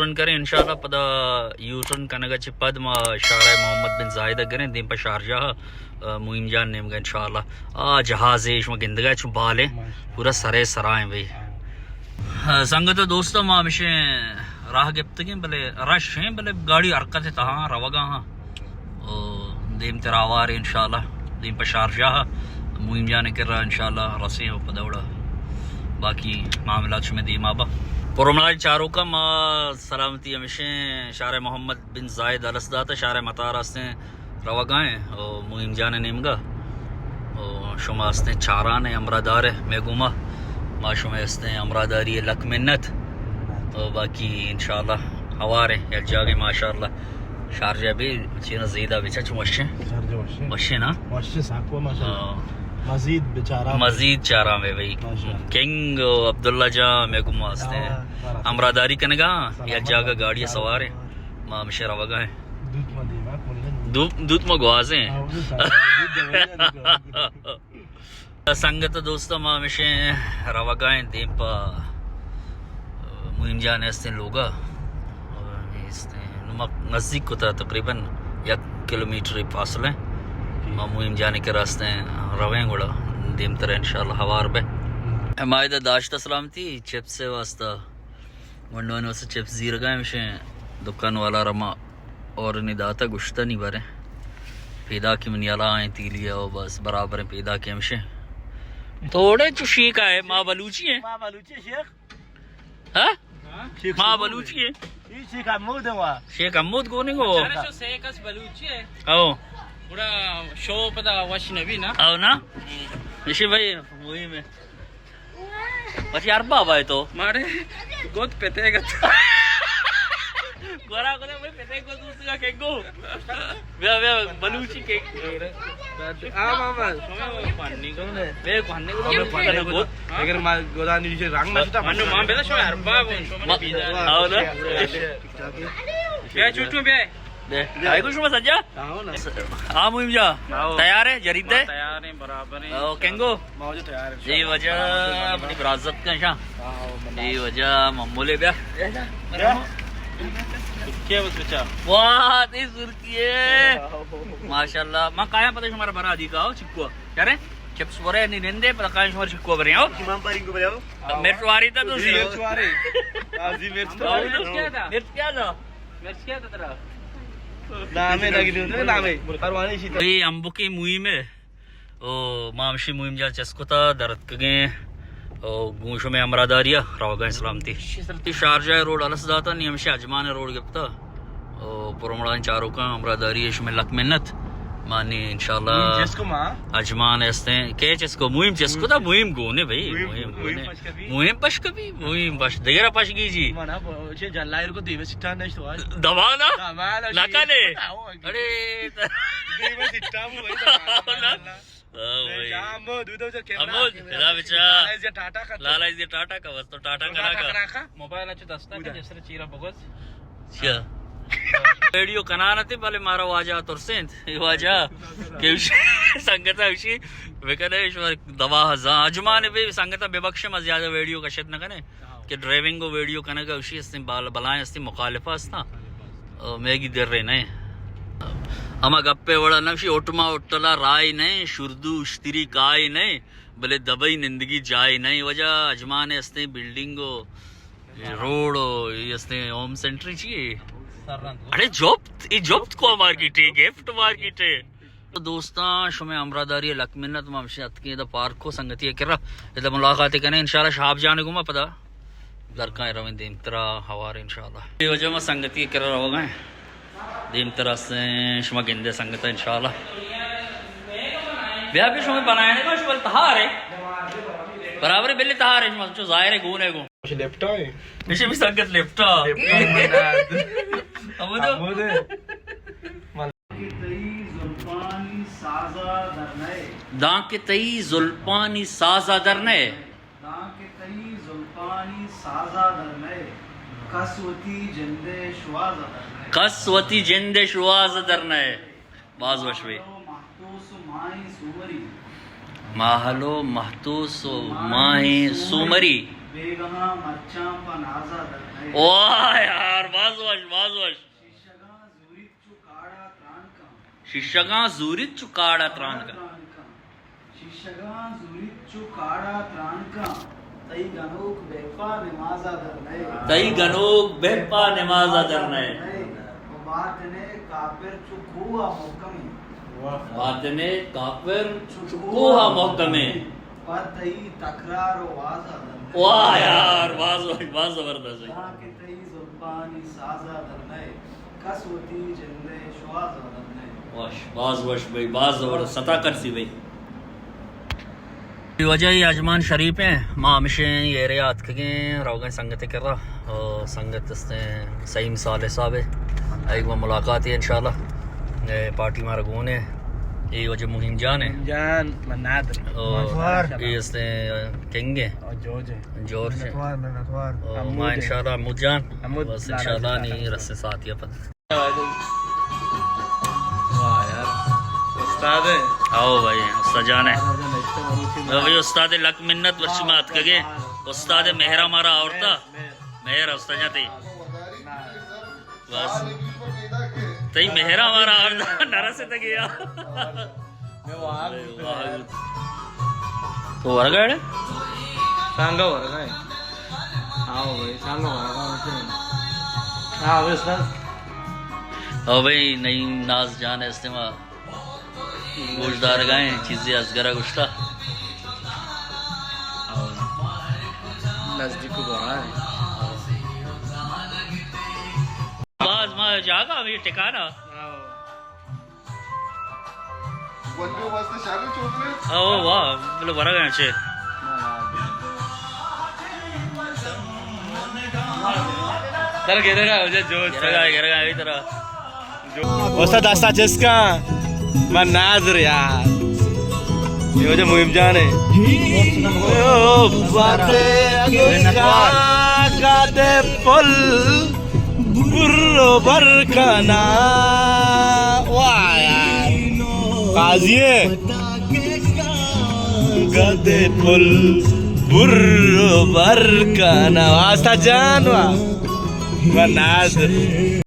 ٹرن کریں انشاءاللہ، پدا یو ٹرن کنگا چہ پد ما شارع محمد بن زاید ءَ گریں، دیم پہ شارجہ ءَ، آ، مہیم جان نیمگا انشاءاللہ۔ آ جہازے شما گندگا چون بالیں، پورا سرے سرائیں بھئی۔ آ، سنگت ءُ دوستاں، ما ہمشیں راہ گپتگیں، بلے رش ہیں، بلے گاڑی حرکت تہا روگا ہاں۔ او دیمترا ہواریں انشاءاللہ، دیم پہ شارجہ ءَ، مہیم جان ءِ کرا انشاءاللہ رسیں ءُ پدا وڑا باقی معاملات شمئے دیما با۔ پرومناڈ چاروکاں، ما سلامتی ہمشیں شارع محمد بن زاید ہلس داتہ، شارع مطار ہستیں روگا ایں او مہیم جان ءِ نیمگا۔ او شما ہستیں چاران ءُ ہمراہ دار ءَ مئے گوما، ما شمئے ہستیں ہمراہ داری ءِ لک منت۔ او باقی انشاءاللہ ہواریں یک جاگے ماشاءاللہ۔ شارجہ بی چینا زیدہ بچا چون وشیں۔ شارجہ وشیں۔ وشیں نا؟ وشیں ساکو ماشاءاللہ۔ ہاں۔ مزید بچارا۔ مزید چارا میں بھائی۔ ماشاءاللہ۔ کنگ ءُ عبداللہ جان مئے گوما ہستیں۔ ہاں، بارہ۔ ہمراہ داری کنگا، سلامت یک جاگہ بات۔ گاڑی سواریں۔ ما ہمشہ روگا ایں۔ دوت ما دیما کونی۔ دوت، دوت ما گوازیں۔ ہاں، وہ تو سارا۔ سنگت ءُ دوستاں، ما ہمشیں روگا ایں دیم پہ مہیم جان ءِ ہستیں لوگا۔ ہستیں، نو ما نزدیک کتا، تقریباً یک کلومیٹر فاصلہ ایں۔ ما مہیم جان ءِ کرا ہستیں رویں، گڑا دیمترا انشاءاللہ ہوار بیں۔ ما ادا داشتہ سلامتی چپس ءِ واسطہ، گونڈوانی واسطہ چپس زیرگا ایں، ہمشیں دکان والا را ما اور نی داتا، گشتہ نی بریں۔ پیداکی منی ہلاہیں تیلی ءَ، او بس برابریں پیداکی ہمشیں۔ توڑے چو شیکا ہے، ما بلوچی ہیں۔ ما بلوچی ہیں شیخ۔ ہاں؟ شیخ ما سمود۔ بلوچی ہیں۔ یہ شیخ حمود ہیں وا۔ شیخ حمود گونے گو۔ چارے سو سے کس بلوچی ہے۔ او۔ گڑا شو پدا وش نبی نا۔ او نا۔ اشی بھائی، وہی میں۔ پچی ارباب آئے تو۔ مارے گوت پتے گت۔ گورا گورا میں پتے گوت اس کا کیک گو۔ بیا، بیا، بلوچی کیک۔ آ، ماما۔ بے کوہنے کو میں پتے گوت۔ اگر ما گودانی جو رنگ نشتا۔ منو ماں بیدا شو ارباب۔ آو نا۔ بیا چوٹو بیا۔ دے، آئی کو شما سجا؟ آؤ نا۔ آ مہیم جا۔ آؤ۔ تیار ہے، جرید ہے؟ تیار ہیں، برابر ہیں۔ آؤ، کنگو؟ ما وجہ تیار ہے۔ جی وجہ، اپنی برازت کا شاں۔ آؤ، بنا۔ جی وجہ، ممولے بیا۔ بیا۔ سرکی ہے بس بچا۔ واہ، تی سرکی ہے۔ آؤ۔ ماشاءاللہ۔ ما کایا پتہ شمارا برا دی کا، آؤ، چکو۔ کیا رے؟ چپس برے نہیں نندے، پر کایا شمارا چکو برے، آؤ۔ امام پارنگ کو برے، آؤ۔ مرچ واری تھا تو سی۔ مرچ واری۔ آ، جی، مرچ تو واری۔ مرچ کیا تھا؟ مرچ کیا تھا؟ مرچ کیا تھا ترا؟ نامے نہ گنو، نامے۔ پروانی شیتا۔ اے امبکی مہیم ہے۔ او، ما ہمشی مہیم جا چسکتا، درتکگیں۔ او، گوں شمے ہمراہ داریا، روگا سلامتی۔ شارجہ روڈ الس داتا، نی ہمشی اجمان روڈ گپتا۔ او، پرومڑان چاروکاں ہمراہ داری شمے لک منت۔ مانی انشاءاللہ مہیم چسکو ما۔ اجمان استیں۔ کے چسکو؟ مہیم چسکو تا مہیم گونے بھائی، مہیم، مہیم مہیم گونے۔ پش کبھی۔ مہیم پش کبھی، مہیم پش۔ دیگرا پش گی جی۔ منا ب-، چے جلائر کو دیوے سٹان نشتو آج۔ دبانا؟ دبانا نکنے۔ اڑے۔ دیوے سٹان بھائی دبانا۔ ہاں بھائی۔ جا امو، دودو جو کیمرہ۔ امو، خدا بچا۔ لالا ایزی ٹاٹا کا تو۔ لالا ایزی ٹاٹا کا، بس تو ٹاٹا کرا کا۔ موبائل اچھا دستا کا جسر چیرا بگوز۔ اچھا۔ ویڈیو کنان تے بلے مارا واجہ ترسینت۔ اے واجہ کہ سنگتا وشی بکنے، دوا ہزار اجمان بے سنگتا بے بخش، ما زیادہ ویڈیو کشت نہ کنے۔ کہ ڈرائیونگ و ویڈیو کنگا وشی استیں بال-، بلائیں استیں مخالفہ استاں۔ او، میگی در رہے نہیں۔ ہما گپے وڑا نوشی، اوٹما اوٹلا رائے نہیں، شردو اشتری کائے نہیں، بلے دبئی نندگی جائے نہیں۔ وجہ اجمان استیں بلڈنگ و روڈ و یہ استیں ہوم سینٹری چیے؟ اڑے جپت، یہ جپت کو مارکیٹ ہے، گفٹ مارکیٹ ہے۔ دوستاں، شمے ہمراہ داری لک منت۔ ما ہمشی اتکیں ادا پارک و سنگتی کرا، ادا ملاقات کنیں انشاءاللہ۔ شہاب جان گوما پدا درکائیں رویں دیمترا ہوار انشاءاللہ۔ اے وجہ ما سنگتی کرا روگا ہیں۔ دیمترا سے شما گندے سنگتا انشاءاللہ۔ بیا بھی شما بنائے کو شما تہار ہے۔ برابر بلے تہار ہے، شما چو ظاہر ہے گون ہے گون۔ لیپٹا ہے۔ اسے بھی سنگت لیپٹا۔ لیپٹا ہے۔ ہمودو۔ ہمودو۔ دانکہ تئی زلپانی سازا در نئے۔ دانکہ تئی زلپانی سازا در نئے۔ دانکہ تئی زلپانی سازا در نئے۔ کس وتی جندے شوازا در نئے۔ کس وتی جندے شوازا در نئے۔ باز وش بی۔ ماہلو مہتوس و ماہیں سومری۔ ماہلو مہتوس و ماہیں سومری۔ بیگہاں مرچاں پہ نازا در نئے۔ واہ یار، باز وش، باز وش۔ شیشگاں زوریت چو کاڑا تران کن۔ شیشگاں زوریت چو کاڑا تران کن۔ شیشگاں زوریت چو کاڑا تران کن۔ تئی گنوک بہ پا نمازا در نئے۔ تئی گنوک بہ پا نمازا در نئے۔ و باطن کافر چو کوہ محکمیں۔ باطن کافر چو کوہ محکمیں۔ پہ تئی تکرار و وازا در نئے۔ واہ یار، باز، باز زبردست۔ تاں کہ تئی زلپانی سازا در نئے، کس وتی جندئے شوازا در نئے۔ وش، باز وش بھائی، باز زبردست، ستا کرسی بھائی۔ واجہ اے اجمان شریف ایں، ما ہمیشہ اے ایریا اتکگیں، روگیں سنگتے کرا، او سنگت استیں سعیم صالح صاحب ایں، اے گوں ملاقات ایں انشاءاللہ۔ اے پارٹی مارا گون ایں، اے واجہ مہیم جان ایں۔ مہیم جان، من نادر۔ او، منتوار۔ اے استیں کنگ ایں۔ او جورج ایں۔ جورج ایں۔ منتوار، منتوار۔ او، حمود ما ایں۔ انشاءاللہ حمود جان۔ حمود بس لالا انشاءاللہ جی نی لالا۔ رسیں ساتھی پتہ۔ واہ یار، استاد ایں۔ او بھائی، استاد جان ایں۔ او بھائی، استاد لک منت، ورچی ما اتکگیں۔ استاد مہرا مارا آورتا۔ مہر۔ مہر استاد جان تئی۔ بس۔ تئی مہرا مارا آورتا، نرسیتگی یا۔ تو ورگا اڑے؟ سانگا ورگا ایں۔ آؤ بھائی، سانگا ورگا ایں۔ ہاں، بس، بس۔ او بھائی، نعیم ناز جان استیں ما گوشدارگا ایں، چیزے ازگرا گوشتا۔ نزدیک ورگا ایں۔ باز ما جاگہ ہمیں ٹکانا۔ او واہ، بلے ورگ ءَ چے۔ ترا گرگ ءَ، وجہ جو گرگ ءَ، گرگ ءَ، ترا۔ استاد دستا چست کن، من ناظر یار۔ یہ وجہ مہیم جان ایں۔ او بات گاتے پل۔ بر و بر کنا۔ واہ یار۔ قاضی ایں۔ گدے پل بر و بر کنا۔ واسطہ جان وا۔ و نادر۔